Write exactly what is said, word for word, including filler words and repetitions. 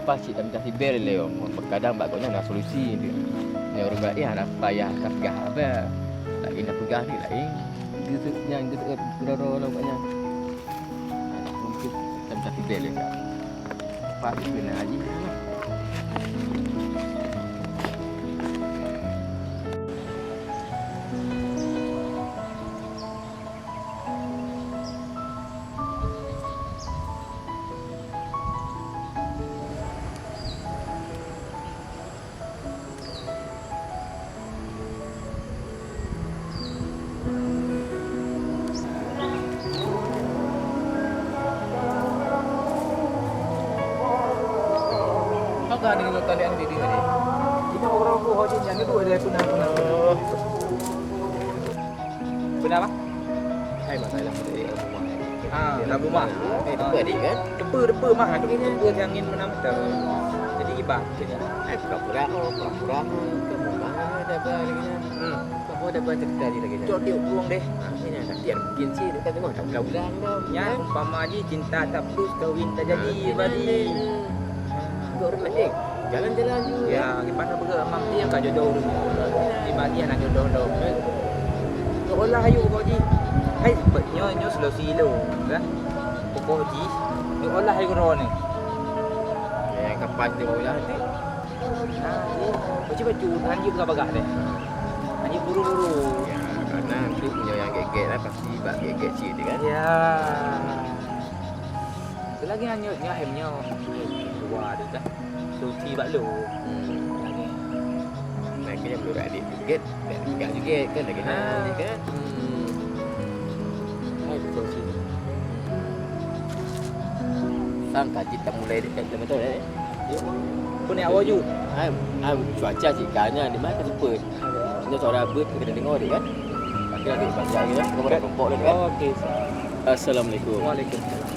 Pas cit tamita sibèe lé, kadang bak gobnyan na solusi. Nyoe ureueng laén hana payah tapeugah haba. Laén tapeugah ni laén. Geuseuet nyan, geuseuet keudroe-droe lom gobnyan. Mungken tamita sibèe lé, Kak. Pas cit keunan haji. Maka ada nyoe kalian di diri. Ini orang ku haji yang duduk ada pernah pernah. Beuna, Bang? Hai, masalah tu, eh, rumah, eh. Ah, dalam rumah. Eh, teupeu adik, kan? Teupeu, teupeu, mah. Teupeu, teupeu, angin menang betul. Jadi, iba, jadi. Eh, pura-pura, oh, pura-pura. Kan rumah, ada apa lagi, kan? Hmm. Apa ada apa cerita dia lagi, kan? Cok tiup burung deh. Ah, ini ada tiar mungkin sih, dekat tengok, tak ulang-ulang dah. Ya, kan? Umpama ji cinta tak putus, kahwin tak jadi, ah, bali. Enggak ureueng laén. Jalan-jalan je. Ya, gimana beugöt amang tiang ka jodoh ureueng nyoe. Di bagi aneuk jodoh lom. Nyoe olah ayu kok ji. Hai, nyoe, nyoe silo-silo, kan? Pokok ji, nyoe olah ayu droeneuh. Ya, kapan dia olah nanti? Nah, ji. Baca-baca, hanjeuet bagah-bagah deh. Hanjeuet buru-buru. Ya, karena nanti punya yang gek-gek lah, pasti bak gek-gek cit dia, kan? Ya. Lagi nyoe, nyoe hem nyoe. Dua tu kan. Suci bak lu. Hmm. Lagi. Nah, kena belum ada tiket. Dan tiga juga kan lagi nak, ah, kan? Hmm. Hai, betul sih. Sang kaji tak mulai dekat dalam motor, eh? Pun yang awak ju. Hai, hai, cuaca sih kayaknya di mana kan sepet. Ini suara bus kita dengar dia kan. Tapi ada banyak juga. Kemudian kelompok dia kan. Oh, okey. Assalamualaikum. Waalaikumsalam.